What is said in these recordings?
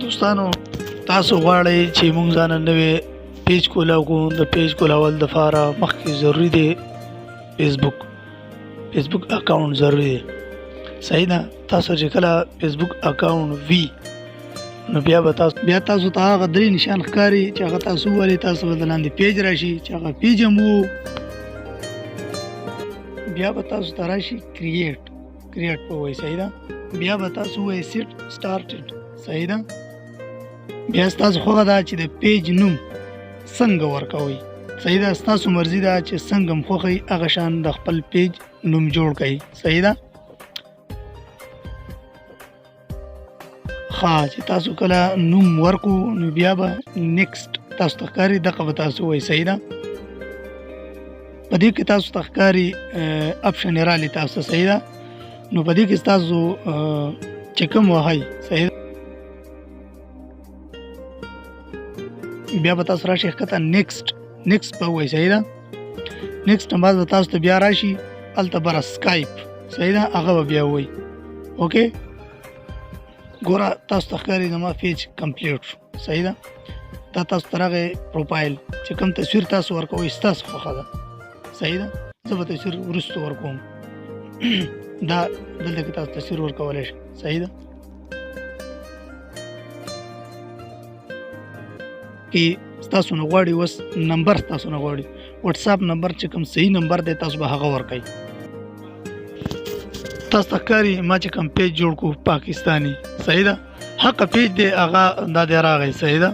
دوستانو، تاسو غواړئ چې موږ ځان نوې پیج کولاو کو. د پیج کولاول د فاره مخکې ضروری دی فیسبوک اکاونټ ضروری دی، صحیح ده؟ تاسو چې کله فیسبوک اکاونټ وی، نو بیا به تاسو ته هغه درې نشان ښکاري چې هغه تاسو ولې تاسو به لاندې پیج راشي، چې هغه پیج هم وو. بیا به تاسو ته راشي کریټ په وای، صحیح ده؟ بیا به تاسو وای سیټ سٹارټډ، صحیح ده؟ بیا ستاسو خوښه ده چې د پیج نوم څنګه ورکوئ، صحیح ده؟ ستاسو مرضي ده چې څنګه مو خوښ وي، هغه شان د خپل پیج نوم جوړ کړئ، صحیح ده؟ ښه، چې تاسو کله نوم ورکو، نو بیا به نیکسټ تاسو ته ښکاري، دغه به تاسو وایي، صحیح ده؟ په دې کې تاسو ته ښکاري اپشن یې رالی تاسو ته، صحیح ده؟ نو په دې کې تاسو چې کوم وهئ، صحیح، بیا به تاسو راشي ښکته، نیکسټ به ووایي، صحیح ده؟ نیکسټ بعد به تاسو ته بیا راشي هلته بره سکایپ، صحیح ده؟ هغه به بیا ووایي. okay، ګوره، تاسو ته ښکاري زما پیج کمپلیټ شو، صحیح ده؟ دا تاسو ته راغی پروفایل، چې کوم تصویر تاسو ورکوئ، ستاسو خوښه ده، صحیح ده؟ زه به تصویر وروسته ورکوم. دا دلته کې تاسو تصویر ورکولی شئ، صحیح ده؟ کې ستاسو نه غواړي اوس نمبر، ستاسو نه غواړي واتساپ نمبر، چې کوم صحیح نمبر دی، تاسو به هغه ورکړئ. تاسو ته ښکاري ما چې کوم پیج جوړ کو پاکستانی، صحیح ده؟ حق پیج دی هغه، دا دی راغی، صحیح ده؟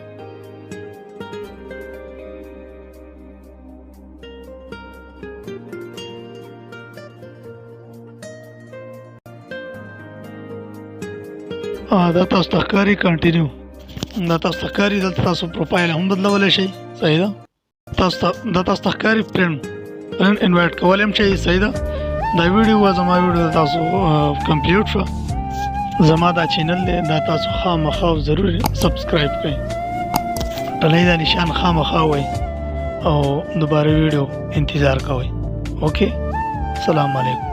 دا تاسو ته ښکاري کنټینیو، دا تاسو ته ښکاري. دلته تاسو پروفایل هم بدلولی شئ، صحیح ده؟ تاسو ته دا تاسو ته ښکاري فرند انوایټ کولی هم شئ، صحیح ده؟ دا ویډیو وه، زما ویډیو تاسو کمپلیټ شوه. زما دا چینل دی، دا تاسو خامخا ضرور سبسکرایب کړئ، ټلۍ دا نشان خامخا وئ او دوباره ویډیو انتظار کوئ. okay، سلام علیکم.